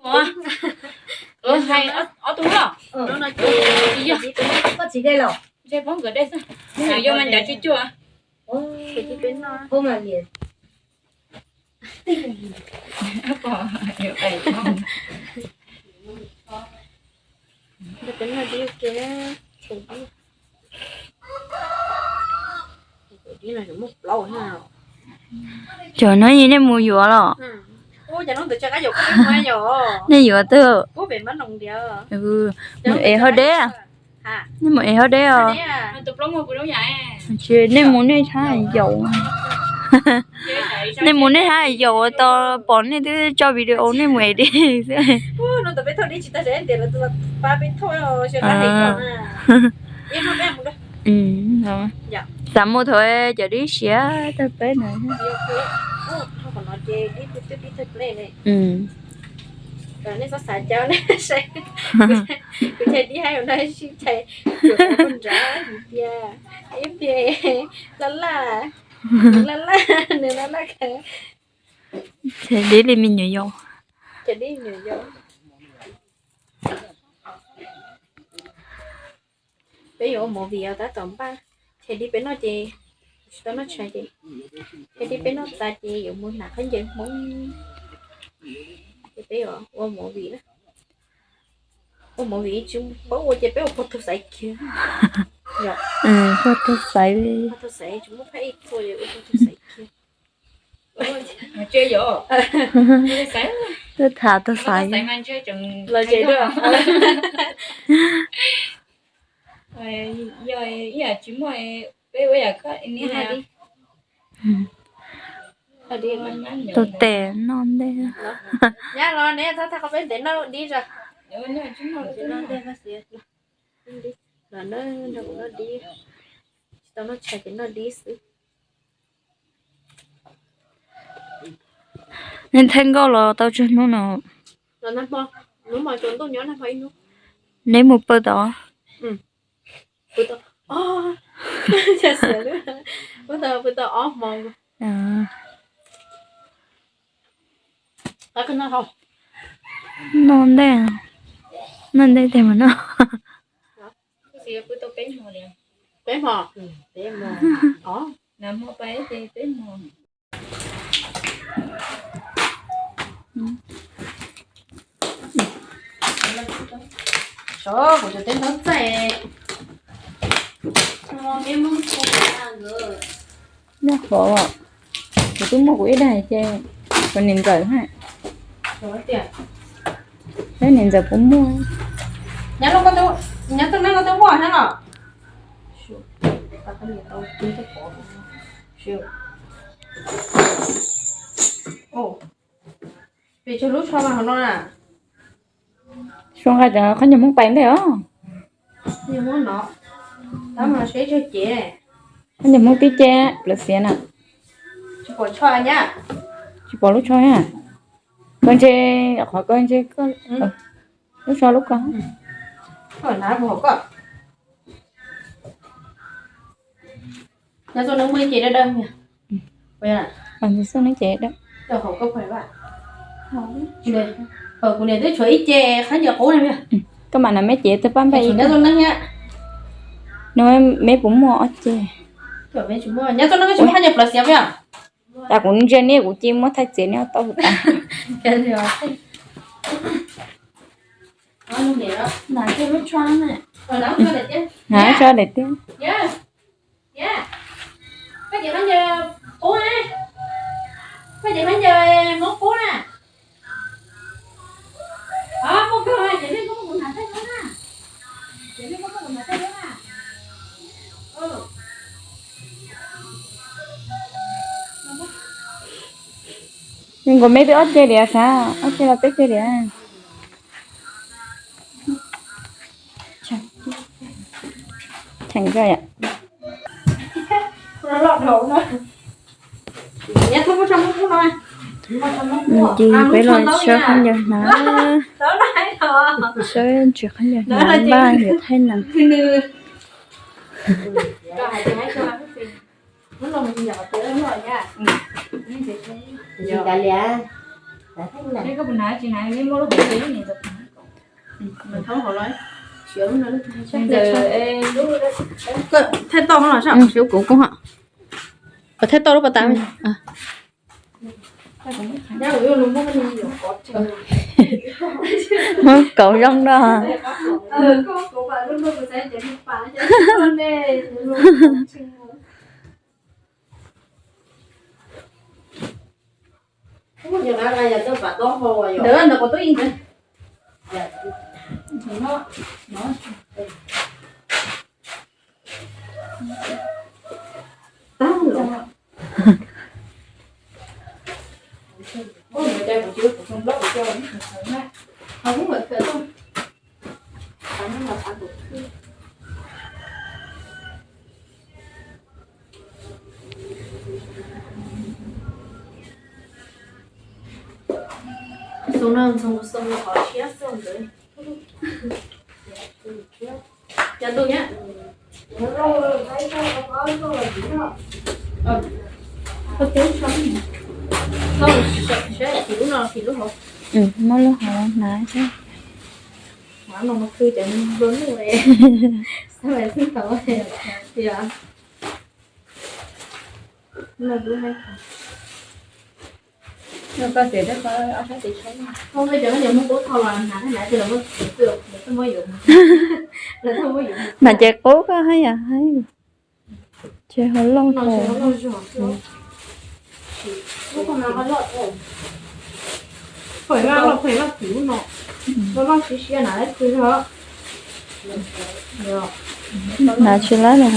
Ua, ua hais ob tug los. Yog, koj txiv dej los? Ntshe poob nkawd dej xwb. Nws yuav mas ncav cuag cuag. Cov no yog nej mus yuav los? Nej yuav twg? Mus ev hauv deb? Nej mus ev hauv deb os? Tsis, nej mus nej hab yaum. Nej mus nej hab yaum tau, pom nej twb tso video nej mus ev deb xwb. Xav mus thaum cov dib siav tag peb na. Kuv cais dib hab no sib cais, kuv nrad tias ib pliag laj laj, laj laj, nws laj laj kawg. Cais dib li me nyuam yaus. Peb yuav ua movie os, tab tom npaj. Cais dib peb noj ces, tsis tau noj tshais ces, cais dib peb noj tas ces yuav mus hnav khaub ncaws Hmoob. Ces peb yuav ua movie na. Ua movie tsis paub ua ces peb ua pog tug xaiv kiag. Pog tug xaiv li. Pog tug xaiv tsis muaj phab ib txhua, ua pog tug xaiv kiag. Twb tham tug xaiv. Tus tes noj ntej. Nyab los neb txhob thaj qhov peb ntev noj dib zog. Los nrog kuv noj dib, tsis tau noj tshais ces noj dib xwb. Nej thaij nkauj los tau tsawg hnub no? Neb mus pw tod? Pw tau ob hmo. Noj ntej, noj ntej tes mus noj. Peb hmo, peb hmo, peb hmo. Sov kuv cov teb ntaub txaij. Nyob hov, kuv twb muaj kuv ib daim ces kuv niam ntxawm ha. Peb niam ntxawm puas muaj? Nyob txog no koj twb muaj thiab los? Pes tsawg lub tsho mas hauv no na? Suav nqa cov khaub ncaws Hmoob pais ntej os. Khaub ncaws Hmoob tib ce plaws xiav na. Tsis pom lub tsho na. Koj ntshe, qhov koj ntshe, lub tsho lub ko. Xwb neb ces, kuv niam twb tshuav ib ce khaub ncaws qub na. Koj mam na meb cev tawg pab npaj ib. No meb puas muaj ob ce? Nyab txoj neeb tsis muaj khaub ncaws plaws xiav peb os. Tas kuv ntsia neb kuv cia muab thaij txiav neb tau tas. Hnav tso daim tiab. Nkaus meb twb ob ce diam sav, ob ce los peb ce diam. Cheem koj yom. Ces peb los saib khaub ncaws hnav, saib ntsis khaub ncaws hnav npaj yuav thaij nees. Thaij tau los sa, thaij tau lub pas tas. Muab kauv zoo no. Xoo no ntxhoo xoo qhov tshiab xwb ntawd. Cov ntuj nyab. Muab lub hauv hnav thiab. Hnav no mus khw cov nplua nuj, xab lais xwb tau. Yog. Mas ces qub koj hab yam hab, ces ho loj. Hnav tsis laib los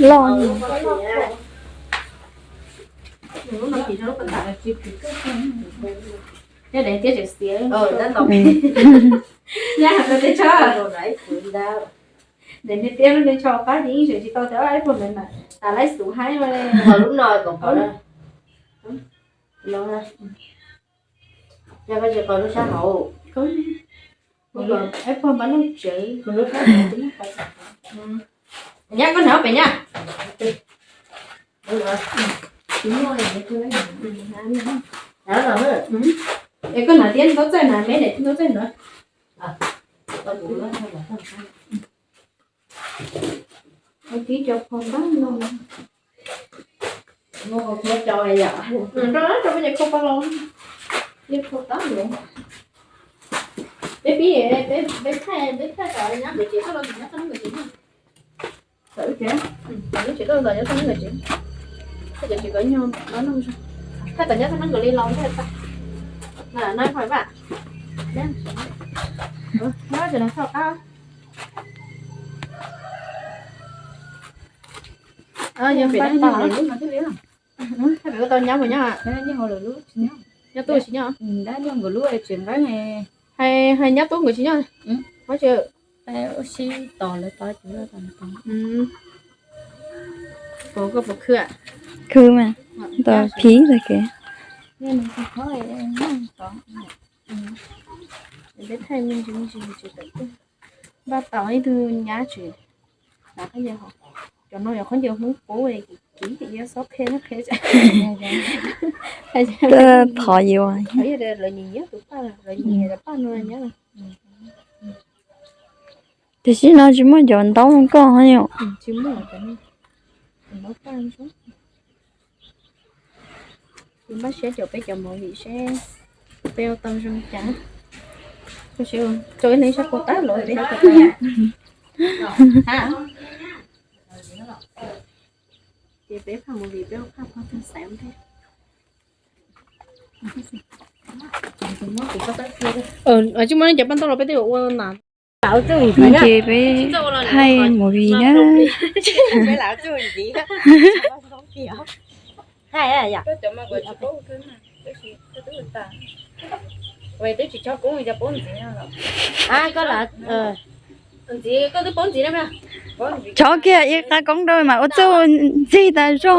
loj. Niag tiab lub neej tsho qab ces yeej tseem tsis tau tias ib puag ntawd mas tas laib xus haib no. Lub no kom pom na. Yog koj tsis qhov lub sab hauv. Ib puag npab nuj tsawv. Nyab koj hnav pem nyab. Es koj hnav tiab ntaub txaij hnav me daim ntaub txaij ntawd. Tib cov phom npab no. Rau rau peb cov khau pa los, khau tab los. Peb pib, peb thaij, peb thaij tom nyab nkawd tsev, thaij los tom nyab txoj neeb nkawd tsev no. Thaij tom nyab txoj neeb nkawd tsev, thaij tom nyab txoj neeb nkawd li los ntag. Na, no pom vaj. Nyab tsev no txog qab. Yog pem nyab lawv lub no thiaj li. Thaij pem ua tau nyab puas nyob? Nyob tub tsis nyob. Dab nyab nkawd lub tsev nqeeb. Hais nyab tub nkawd tsis nyob. Ua si tos lawv tos. Puas koj puas khw? Khw mas, tos phiv tag kev. Peb thaij me ntsis me ntsis tawm tuaj. Npaj tau ib tug nyab tsev. Cov no yog qhov ncauj Hmoob qub, kiv kiv ces yuav xob qhia qhia. Thov yuav. Lawv nyiam nyiam tus paj, lawv nyiam nyiam tus paj no nyab. Tiam sis no tsis muaj cov ntaub koj yom? Tsis muaj cov ntaub paj. Ces npaj siab caum peb cov movie seb peb ua tau zoo cas. Rau ib leeg sab puas tab los peb. Ces peb phaj movie peb ua phaj phooj ywg xaiv thiab. Tsis muaj cov paj ntaub los peb twb yuav ua na. No ces peb thaij movie na. Tso kiag ib qab koob rau mas ua txuj ntxig tas zog.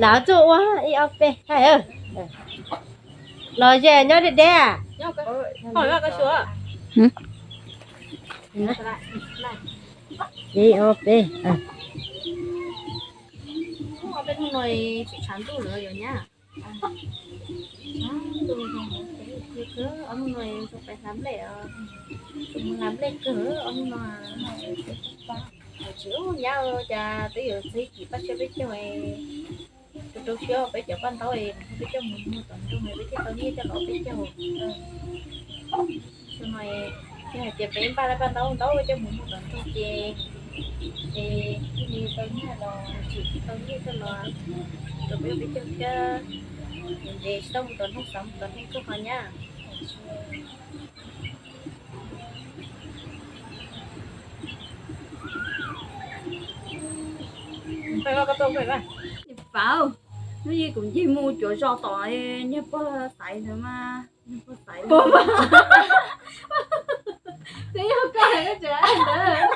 Lam txuj ua ib ob peb thaij. Los ze nyob deb deb. Ib ob peb. Hnub no tsis tshav ntuj lawm yog nyab. Ob hnub no zoo pais hlav nplej, mus hlav nplej kawg ob hnub no. Tsis ub nyab, cas twb yuav txog ib chim paj siab peb caug, rau rau siab peb cov paj ntaub, peb coj mus muag tom nroog peb thiaj tau nyiaj coj los peb caug. Xyoo no yog hais tias peb npaj lawm paj ntaub ntaub coj mus muag tom nroog ces, ces thiaj li tau nyiaj los, tsis tau nyiaj coj los rau peb peb caug thiab. Ntev tsis tau mus tom nroog, xav mus tom nroog kawg ho nyab. Niam Fav, hnub ib kuv ncig mus cuav zos tom niag pog Xaiv ntawd mas, niag pog Xaiv, pog Vam, twb yog koj hais koj tseem ntawd,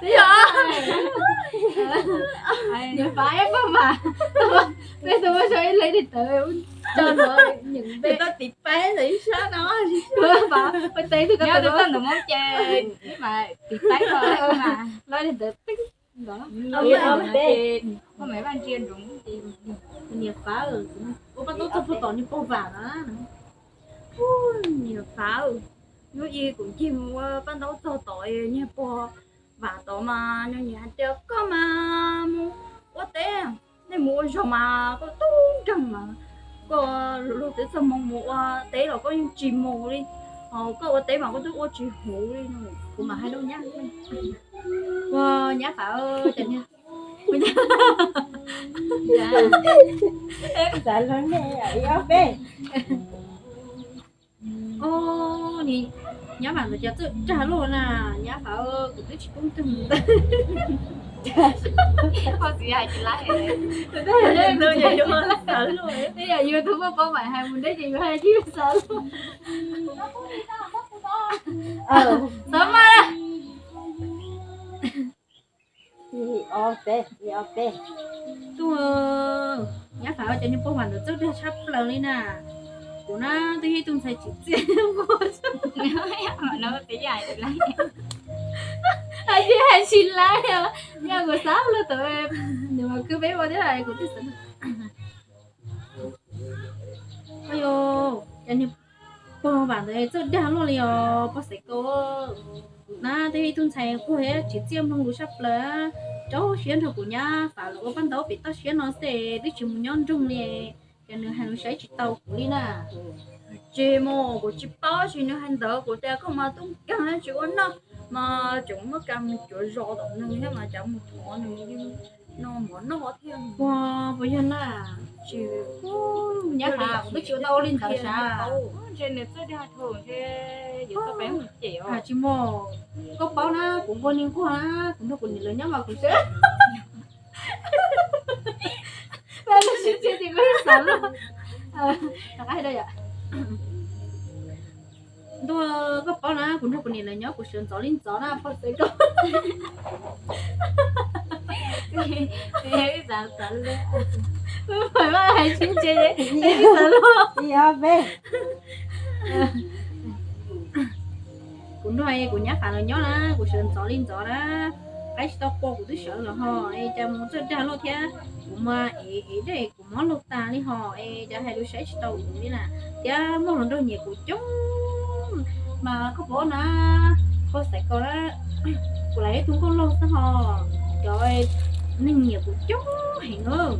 twb yog niam Fav eb pog Vam, peb tau muab sau ib leeg tawv, tso no, nyeem npe tau tiv paib ntawm ib sab no, Vam, peb tau ib tug koj tau ntawm Hmoob ces mas tiv paib ko mas loj li ntawd peb ntawd, poj Maiv Vaj ntsia ntsoov ces, niam Fav, ua paj ntaub txog puag tom niag pog Vam na. Niam Fav, hnub ib kuv ncig mus ua paj ntaub txog tom niag pog Vam tod mas nws niam hais tias koj mas mus ua teb, nej mus ua zog mas koj tub nkeeg mas koj luag twb txog hmoo mus ua teb los koj yeej tsis mus li, ho koj ua teb mas koj twb ua tsis huv li no. Kuv mam hais rau nyab, ua nyab Fav, xav luag nej ib ob peb. Nyab Vam ntawd cas txawj dag luaj na, nyab Fav, kuv twb tsis poob kawg mus ntawd. Poj txiv hais tsis laib, yog yus tus poj paub mas hais mus deb ces yus hais tsis xav luaj. Xav mas Tuaj, nyab Fav, cov niag poj Vam ntawd txawj dag tshaj plaws li na. Kuv na twb yog ib tug ntxhais tsim txiaj, hais tsis hais tsis laib, yog kuv xav luag tawm nws mas khwb peb ua thiab kuv twb xav. Yog cov niag pog Vam ntawd txawj dag luaj li os pog Xaiv Kaus. Kuv na twb yog ib tug ntxhais quag thiab tsim txiaj mloog lus tshaj plaws, rau siab nrog kuv nyab Fav lawv ua paj ntaub pem toj siab no xwb, twb tsis mus nyob nroog li, ces nws hais lus saib tsis taus kuv li na. Tsis mus, kuv tsis paub, tab sis nws hais ntawd kuv tias koj mas tub nkeeg tsis ua noj, mas tseem muab kag mus cuav zos tom nws thiab mas cas mus thov nws li no mov noj thiab. Ua puas yog na? Tsis, nyab Fav, kuv twb tsis ua tau li ntawd sav. Ntshe nws txawj dag dhau ntshe yuav tau peb mus cem os. Tsis mus, koj paub na, kuv nquag niag nquag na, kuv nrog kuv niam lawv nyob mas kuv sawv, sib txia ces kuv xav luaj. Rov qab hais da yom. Ntuj, koj paub na, kuv nrog kuv niam lawv nyob kuv sawv ntxov li ntxov na, pog Xaiv Kaus. Kuv nrog kuv nyab Fav lawv nyob na, kuv sawv ntxov li ntxov na, qaib tsis tau qua kuv twb sawv los ho, es cas mus txawj dag luaj thiab, kuv mas ev ev dej kuv mob laug tas li ho, es cas hais lus saib tsis taus kuv li na, thiab muaj hluas nraug nyiam kuv coob. Mas koj paub na, pog Xaiv Kaus na, kuv lam yog ib tug nkauj laug xwb ho, cov neeg nyiam kuv coob heev,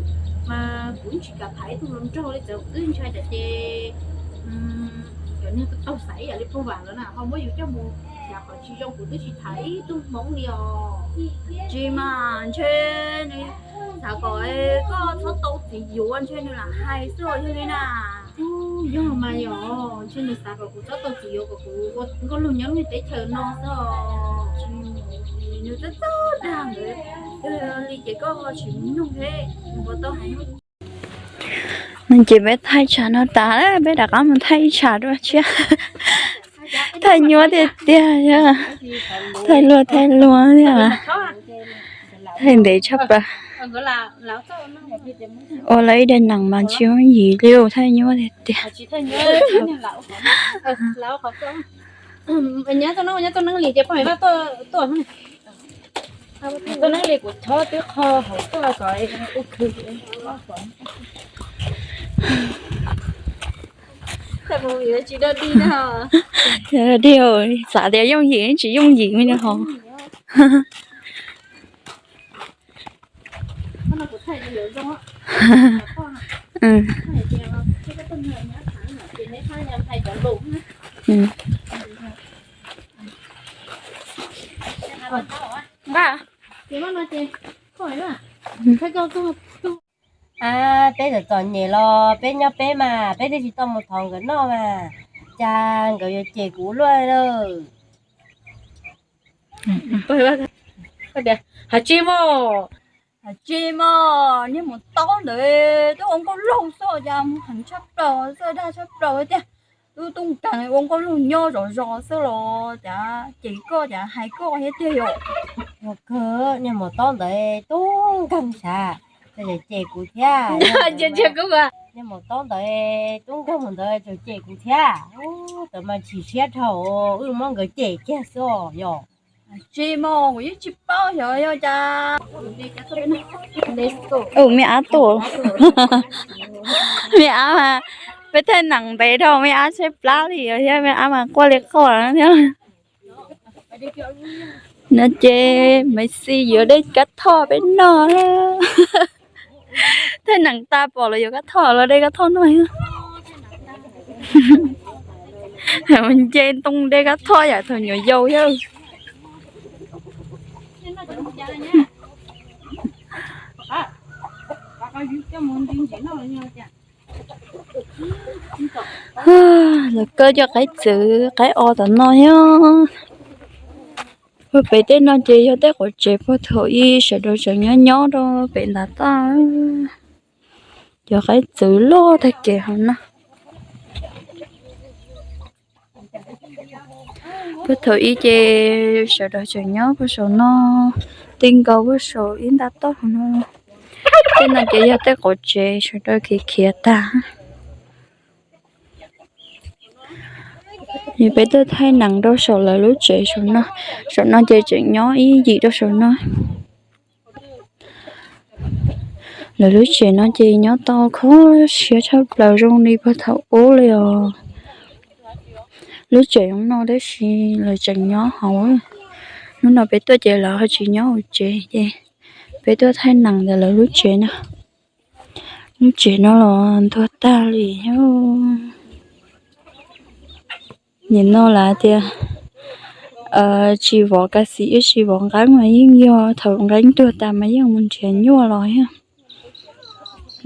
mas kuv tsis kam tham ib tug hluas nraug li, txawm kuv twb ntshai tsam ces cov neeg tau xaiv ib yam li pog Vam lawv na ho muab yus coj mus xyav qhov tsis zoo, kuv twb tsis tham ib tug Hmoob li os. Tsis mas ntshe nws xav kom koj txhob tau txiv yuav ntshe nws lam hais xwb os, yog li na. Yog mas yog, ntshe nws xav kom kuv txhob tau txiv yuav kom kuv ua nkauj laug nyob lub teb chaws no xwb os. Nws txawj txawj dag ntawd, yog li ces koj ho tsis mus nug thiab, nws puas tau hais. No ces peb thaij tshav no tas, peb rov qab mus thaij ib tshav dua tshiab. Thaij nyuaj tiag tiag, thaij luag thaij luag thiab, thaij ntev tshaj plaws. Ua lawv ib daim neem mas tsis yooj yim li, thaij nyuaj tiag tiag. Tuab neeb li kuv chob twb qho hauv tuaj kom ua khwv. Dig, xav tias yooj yim tsis yooj yim me ho. Nqa, peb txom txom nyem los peb nyob peb mas peb twb tsis tau mus thov nkawd noj mas, cas nkawd yuav cem kuv luaj lawm. Has tsis mog, has tsis mog, niag maum taub ntawd twb ua nkauj laug xwb cas mus heev tshaj plaws xwb, dag tshaj plaws tiag. Twb tub nkeeg ua nkauj laug nyob zov zos xwb los cas cem koj cas hais koj thiab tiag yom. Ua kawg niag maum taub ntawd tub nkeeg sav, tseem cem kuv thiab. Niag maum taub ntawd tub nkeeg mus ntawd tseem cem kuv thiab. Ub, tawm mas chim siab dhau, wb muab nkawd cem kiag xwb os yom. Tsis mog, kuv yeej tsis paub xyov yog cas. Me ab tuaj, me ab mas peb thaij neem ntev dhau me ab tshaib plab li thiab, me ab mas quaj li quaj thiab. No ces Maiv Xis yuav dej kab thoj peb noj. Thaij neem tas pom lawv yuav kab thoj los dej kab thoj noj. Nce ntoo dej kab thoj yam thaum nyuam yaus thiab. Lawv kaw cov qaib txwv qaib o tom no thiab. Puag pem tej no ces yog tej quav tsev puag thaum ub sawv daws tseem nyob nyob rau pem ntav toj. Cov qaib txwv loj tag kev hauv no. Puag thaum ub ces sawv daws tseem nyob puag saum no, ti nkaus puag saum ib ntav toj hauv no. Tej no ces yog tej quav tsev sawv daws khiav khiav tag. Peb tuaj thaij neem rau saum lawv lub tsev saum no. Saum no ces tseem nyob ib yim rau saum no. Lawv lub tsev no ces nyob tau kho siab tshaj plaws zoo li puag thaum ub li os. Lub tsev zoo no tab sis lawv tseem nyob hauv. Hnub no peb tuaj ces lawv ho tsis nyob hauv tsev ces peb tuaj thaij neem ntawm lawv lub tsev no. Lub tsev no los ntuag tag li. Nim no lawv tias tsis vov kas xim ib tsis vov nqeeb mas yeej yog thaum nqeeb ntuag tas mas yeej mus nrhiav nyuaj los yog.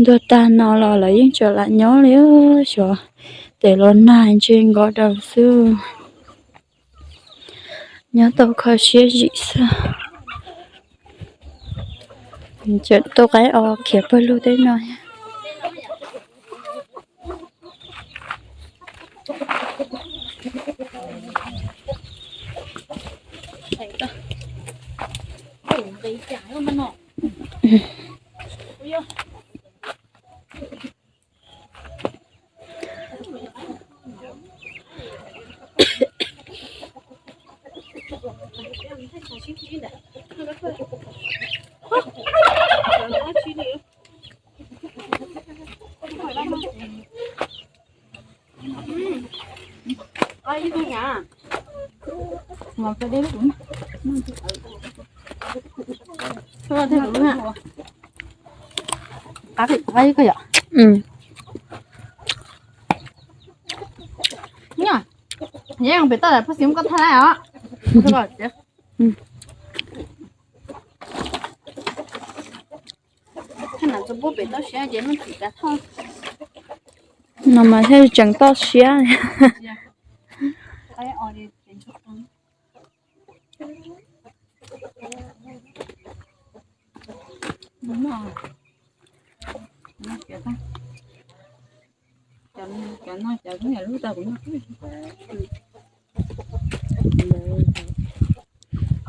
Ntuag tag no los lawv yeej tseem lam nyob li, xyov tes los nag ntshe nkos daws xwb. Nyob tau kho siab zim xwb. Tseem tuaj qaib o khiav pawg lug tej no. Yeej pem toj phob xis muab koj thaij os. No mas thiaj tseem toj siab.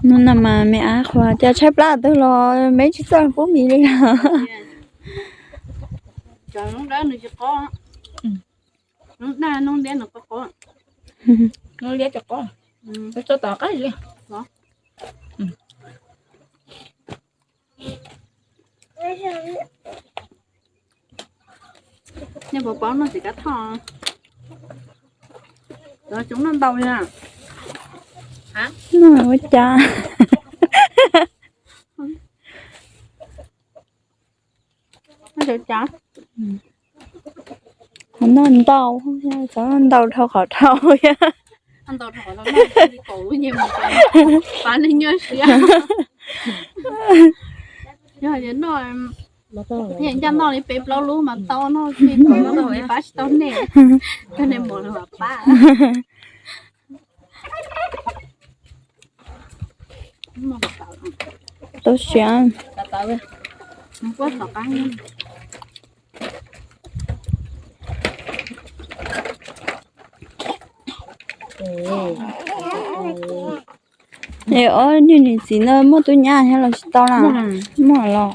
Hnub no mas me ab qhuas cas tshaib plab twg los me tsis txawj pub mis li. Hnub liab cov qos, txog tom qab li. Nej puas paub noj txiv kab thoj? Cov tsoom noj ntau li na. Ua cas? Noj ntau, cov noj ntau dhau qhov dhau. Ncaj noj li peb plaub lub mas tau noj, pab tsis tau nej, coj nej mus lawm pab. Tau siav. Es ob niag niam txiv ntawd muaj tub nyab thiab los tsis tau na? Muaj los.